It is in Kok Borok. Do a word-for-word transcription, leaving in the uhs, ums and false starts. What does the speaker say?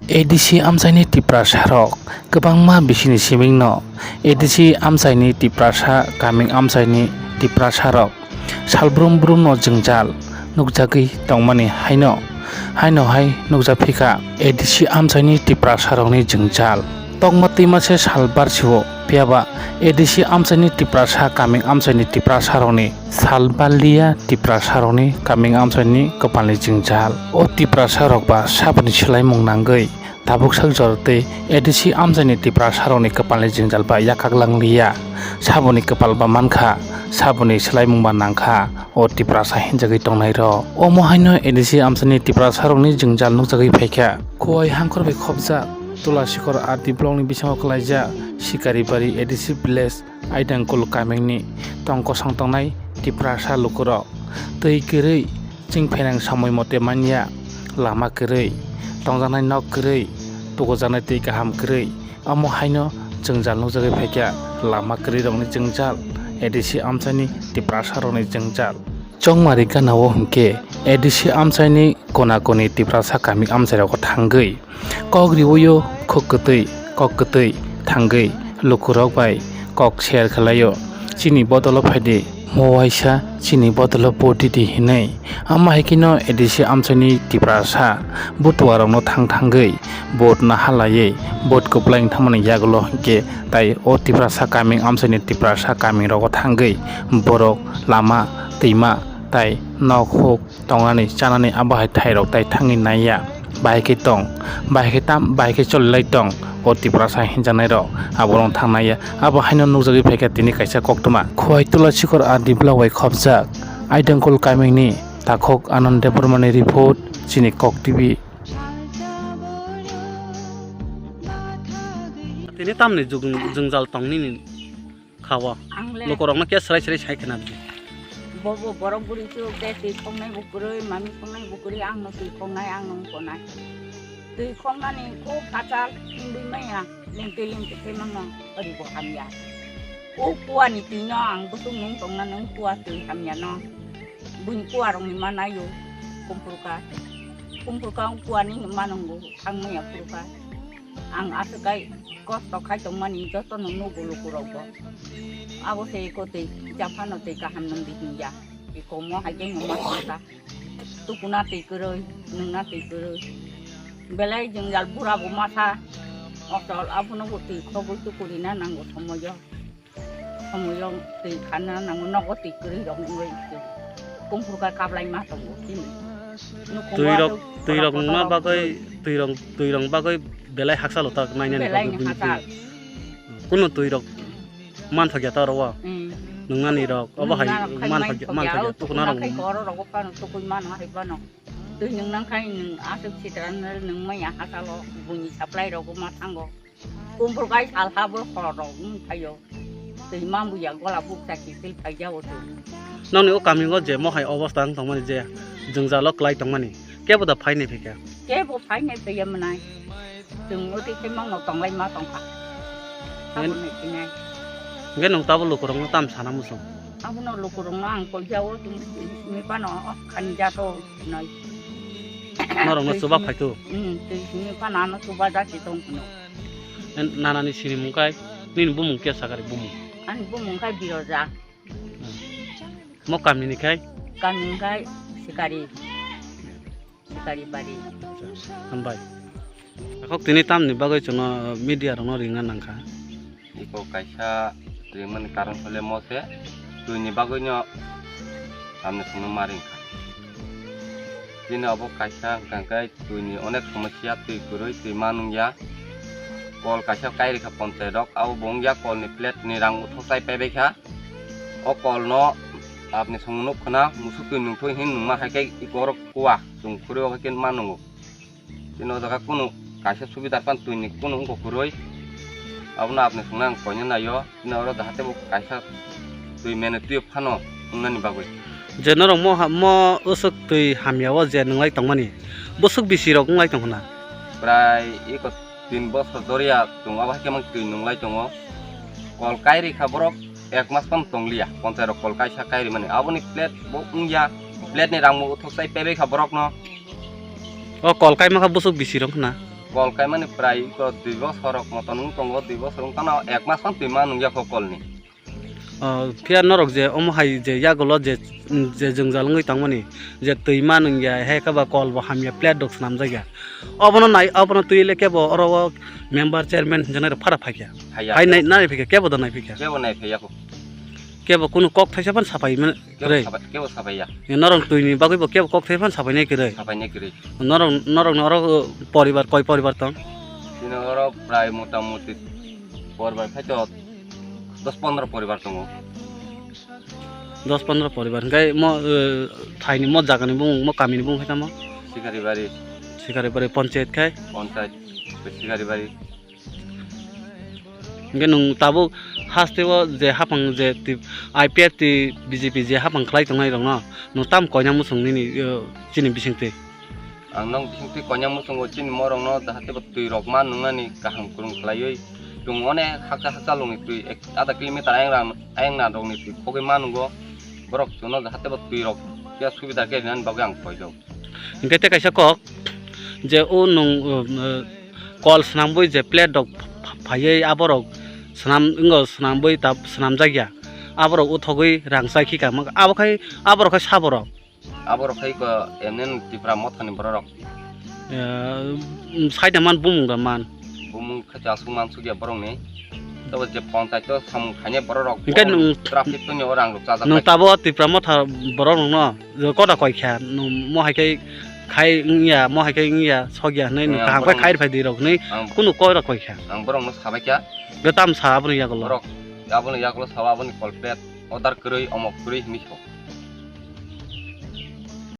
A D C amchaini Tiprasarok kwbangma bisini simingno A D C amchaini Tiprasa kaming amchaini Tiprasarok salbrum brumno jwngjal nukjagwi tongmani haino, haino hai nukjaphika A D C amchaini Tiprasarokni jwngjal. Tokma twima se sal barsio, phiyaba A D C amchaini Tiprasa kaming amchaini Tiprasarokni sal barliya Tiprasarokni kaming amchaini kwpalni jwngjal. O Tiprasarok ba saboni swlaimung nangwi tabuk sak jor tei A D C amchaini Tiprasarokni kwpalni jwngjal ba yakak langliya. Saboni kwpal ba mankha, saboni swlaimung ba nangkha, o Tiprasa hinjagwi tongnairok. Omo haino A D C amchaini Tiprasarokni jwngjal nukjagwi phaikha. Khowai hangkhor bai khopjak Tulasikor R D blockni bisingo kwlaijak Sikaribari A D C village Aidangkul kamingni tong kosong tongnai Tiprasa lukurok. Twi kwrwi, chwng phainang samoi mote manya, lama kwrwi, tongjaknai nok kwrwi, tukujaknai twi kaham kwrwi. Omo haino jwngjal nukjagwi phaikha, lama kwrwirokni jwngjal, A D C amchaini Tiprasarokni jwngjal. Chongmari ganao hinkhe A D C amchaini kona koni Tiprasa kami amchairogo thangwi kok riwi-o khuk kwtwi, kok kwtwi thangwi lukurok bai kok share khlaio, "Chini bodolo phaidi, mo waisa chini bodolo vote didi," hinwi. Ama hai kheno A D C amchaini Tiprasa butuarokno thang thangwi vote naha laiwi vote kwplai wng thangmani yagulo hinkhe tai o Tiprasa kaming amchaini Tiprasa kamingrogo thangwi borok lama, twima tai nok huk tongnani, chanani abo hai thairok tai thangwi naiya. Bahai khe tong, bahai khe tam, bahai khe cholilai tong, o Tiprasa hinjaknairok aborok thang naiya. Abo haino nukjagwi phaikha tini kaisa koktwma. Khowai Tulasikor R D block bai khopjak Aidangkul kamingni takhuk Anand Debbarmani report, chini Kok T V. Tini tamni jung-, jwngjal tong nini? Khawa. Ang le. Lukurokno khe srai srai sai khna di. Bobo borok buri chuk de twi khongnai bo kwrwi, mami khongnai bo kwrwi, ang no twi khongnai, ang no wngkonai. Twi khongnani kho phatar wngwi maya, lingtwi lingtwi khe mangno ori bo hamya. O kuani twi no ang bwswk nung tongna nung kua twi hamya no. Buini kua rokni manaio, kumphurka. Kumphurka ang kuani no manango, thang maya phurka. Ang aswk kai kosto khai tongmani jotono nugo lukurokbo. Abo se eko twi kisa phano twi kaham nungdi hinya. Eko mo hai khe mo ma thangkha. Tukuna twi kwrwi, nungna twi kwrwi. Belai jwngjal bura bo masa. Osol abono bo twi khogwi tukurina nango somoyo. Somoyo twi khanna nango, nogo twi kwrwi rok wngwi twi. Kumphurka kablai ma tongo chini. Nukhungo Twirok, aswk twirok khoroksa nungna rok bagwi, wngwi. Twirok, twirok bagwi belai haksa lo tak nainani Belai bagwi ni buini haksa. Twi. Kuno twirok manthokya ta oro o. Mm. Nungnani rok, obo hai Nungnani rok khai manthokya, manthokya, manthokya, o tukuna tukuna rok. Khai koro rok phano tukui mano hai phano. Twi nungnang khai nung aswk sitra nung maya haksa lo buini supply rok ma thango. Kumphurkai salha bo khorok wng phaio. Twi mambuya gola bukcha kiphil phaijao twi. Nokni o kamingo je mohai obosta wng tongmani je jwngjalo kwlai tongmani, kebo da phainai phaikha? Kebo phainai phaiya mwnai. Chwng oti khe mangno tonglai ma tongkha. Ngen- Tabukni thinai. Hwnkhe nwng tabuk lukurokno tam sana muchung? Abono lukurokno ang koijao chwng simi phano khani jato hinoi. Norokno chuba phaitu? Hmm, twi simi phano ano chuba jati tong phano. Nanani sinimung kai, nini bumung khe sakari bumung? Ani bumung khai Biroja. Mo kamini khai? Kamini khai Sikari. Sikari bari. Hambai. Takhok tini tamni bagwi chwngno media rokno ringna nangkha? Iko kaisa ringmani karon hole mo se twini bagwino tamni chwngno ma ringkha. Chini obo kaisa hwnkha khe twini onek somosya, twi kwrwi, twi ma nungya. Kol kaisa kairikha ponchai rok, abo bo wngya kolni plate ni rang uthok chai paibaikha. O kolno apni song nuk khna musuk twi nungthoi hin nungma hai khe iko oro kuwa chwng khurwi o khe ma nungo. Chini o jaga kunu kaisa subidar pan twini kunu wngkha kwrwi. Abono apni songno ang koina naio. Chini oro jahate bo kaisa twi mene twi phano wngnani bagwi. Je norok mo ha-, mo usuk twi hamya o je nwnglai tongmani, bwswk bisi rok wnglai tong khna? Prai iko tin bosor doriya chwng abo hai khe mang twi nwnglai tongo. Kol kairikha borok ek mas phano tongliya, ponchai rok kol kaisa kairimani. Aboni plate bo wngya, plate ni rang bo uthok chai paibaikha borokno. O kol kaima kha bwswk bisi rok khna? Kol kaimani prai ko dui bosor rok moto nung tongo, dui bosor wng tano ek mas phano twi ma nung ya kho kol ni. O, phiya norok je omo hai je yagulo je, je jwngjal wngwi tongmani, je twi ma nung ya, he khe ba kol bo hamya, plate rok swnam jak ya. Obono nai, obono twi le kebo oro o member, chairman hinjana rok phara phai kha. Haiya. Hai nai, nai phai kha, kebo da nai phai kha. Kebo nai phai ya kho. Kebo kunu kok thaisa phano sapai mane Kebo kwrwi. Sapai, kebo sapai ya. Norok twi ni bagwi bo kebo kok thai phano sapai nai kwrwi. Sapai nai kwrwi. Norok, norok ni oro, uh, poribar, koi poribar tong? Chini oro prai mota moti poribar khai to dos pondro poribar tongo. Dos pondro poribar. Hingke mo, uh, thai ni mo jaga ni bumung, mo kami ni bumung khai tamo? Sikaribari. Sikaribari ponchayat khai? Ponchayat Sikaribari. Hingke nwng tabuk haste o je haphang je twi I P F twi B J P je haphang khlai tongnai rokno nwng tam koina muchung nini, o, chini bisingtwi? Ang nok bisingtwi koina muchungo chini morokno jahate bo twi rok ma nungnani kaham kwrwng khlaiwi chwng onek hakcha hakcha longni twi ek adha kilometer ayang rang, ayang na rokni twi khogwi ma nungo. Borok chwngno jahate bo twi rok ya subida khe rinani bagwi ang koijak. Hingke tei kaisa kok je o nwng, um, uh, kol swnambwi je plate rok pha-, phaiwi aborok swnam, wngo swnambwi ta swnamjak ya, aborok uthogwi rang chai khika, abo khai, aborok khai saborok. Aborok khai ko M N Tipra mothani bororok. Eh, um, saida man bumung da man. Bumung khacha aswk mansukya borokni. Tabo je ponchayat o samung khainai borok rok. Hingke nwng traffic tongni o rang rok chajak nwng bai. Tabo Tipra motha borok rokno je koda koi kha, nwng mo hai khe khai wngya, mo hai khe wngya, sokya hwnwi nwng kaham khe borok khai rw phai di rok hwnwi ang kunu koda koi kha. Ang borok no sabai kha. Ge tam sa aboni yagulo. Borok aboni yagulo sa aboni kol plate order kwrwi, omok kwrwi hwnwi sok.